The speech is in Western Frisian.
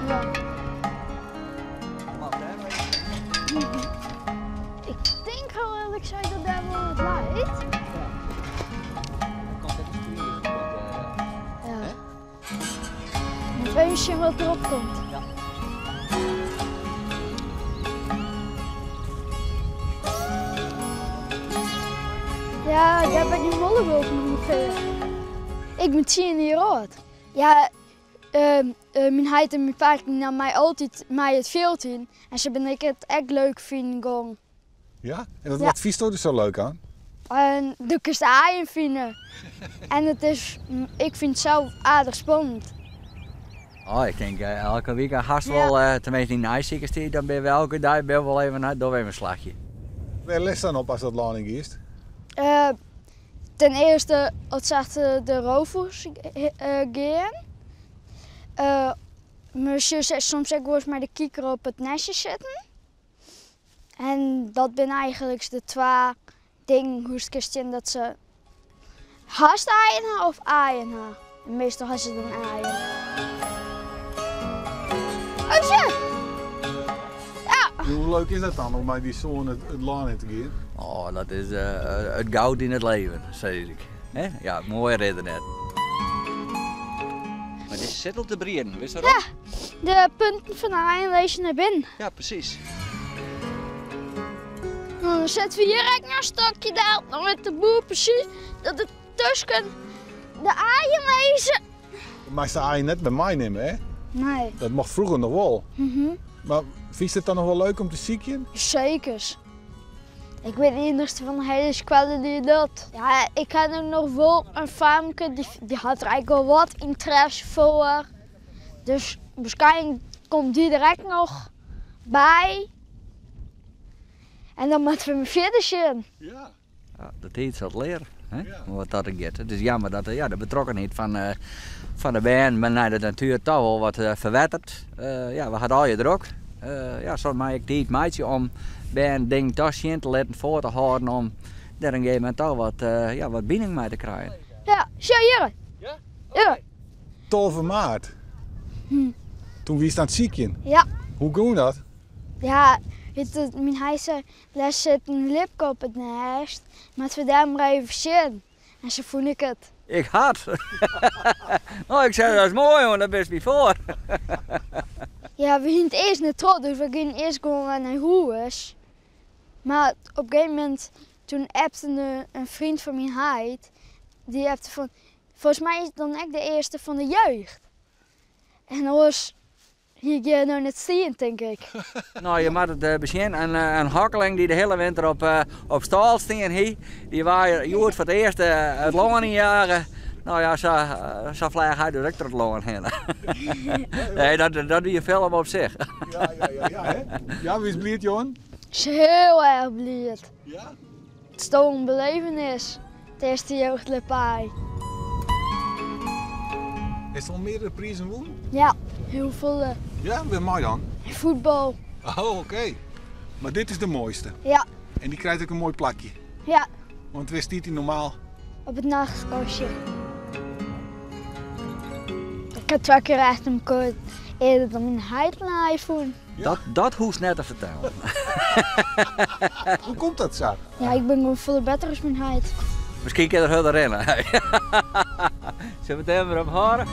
dwaan. Ik tink hiel earlik sein dat dêr wol wat leit. Ja. Moat even sjen wat derop komt. Ja, dêr by dy mollebulten ûngefear. Ik bin tsien jier âld. Ja, myn heit en myn pake namen my altyd mei it fjild yn en se binne ik it ek leuk finen gong. Ja? En wat, wat fynsto der sa leuk oan? En do kinst aaien fine. En it is, ik fyn it sels aardich spannend. Oh, ik tink elke wike hast wol, ja. Tenminste yn de aaisikerstiid, dan binne we elke dei binne we wol even, dogge we even in slachje. Wêr lest dan op ast dat lân yn giest? Ten earste as se achter de roofûgels gean. We sjogge soms ek wolris mei de kiker op it nestje sitten. En dat binne eigenliks de twa dingen hoe'tst kinst sjen dat se hast aaien ha of aaien ha. En meastal ha se dan aaien. Oh sjoch! Ja! Hoe leuk is dat dan om mei dy soan it lân yn te gean? Oh, dat is it goud yn it leven, sis ik. Ja, moaier is der net. Mar dizze sit al te brieden, witst wêrom? Ja, de punten fan de aaien lizze nei binnen. Ja, presys. Dan sette we hjir ek noch in stokje del, dan wit de boer presys dat it tusken de aaien lizze. Meist de aaien net mear meinimme, hè? Nee. Dat mocht froeger noch wol. Mar fynst it dan noch wol leuk om te sykjen? Sekers. Ik bin de iennichste fan de hiele skoalle dy't dat. Ja, ik ha no noch wol in famke, dy hat der ek wol wat ynteresse foar. Dus waarskynlik komt dy der ek noch by. En dan moatte we mar fierder sjen. Ja. Ja, de tiid sil it leare, hè, wat dat giet. It is jammer dat ja, de betrokkenheid fan, fan de bern nei de natuer toch wol wat ferwettert. Ja, we ha it allegear drok. Ja, soms moat je ek tiid meitsje om bern dingen toch sjen te litten, foar te hâlden om dêr in gegeven momint toch wat, ja, wat bining mei te krijen. Ja, sjoch hjir. Ja? Ja. 12 maart. Toen wiest oan it sykjen. Ja. Hoe gong dat? Ja, it, myn heit sei, dêr sit in ljipke op it nêst, moatte we dêr mar even sjen. En sa fûn ik it. Ik hat. No, ik sei, dat is moai, want dan bist my foar. Ja, we hiene it earst net troch, dus we giene earst gewoan wer nei hûs. Mar op in gegeven momint, toen appte in freon fan myn heit, dy appte fan, folgens my is it dan ek de earste fan de jeugd. En oars hie ik hjir no net stien, tink ik. No, je moatte it besjen. In hokkeling dy't de hiele winter op stâl stien hie, dy waard hjoed foar it earst it lân ynjage. No ja, sa fleach hy dus ek troch it lân hinne. Nee, dat wie in film op sich. Ja, ja, ja, ja, hè? Ja, wiest bliid, Johan? Hiel erch bliid. Ja? It is toch in belevenis, it earste jeugdljipaai. Hast al meardere prizen wûn? Ja, hiel folle. Ja, wêrmei dan? Fuotbal. Oh, oké. Mar dit is de moaiste? Ja. En dy krijt ek in moai plakje? Ja. Want wêr stiet dy normaal? Op it nachtkastje. Ik ha twa kear achter elkoar earder dan myn heit in aai fûn. Dat, dat hoechst net te fertellen. Hoe komt dat sa? Ja, ik bin gewoan folle better as myn heit. Miskien kin er hurder rinne. Sille we it dêr mar op hâlde?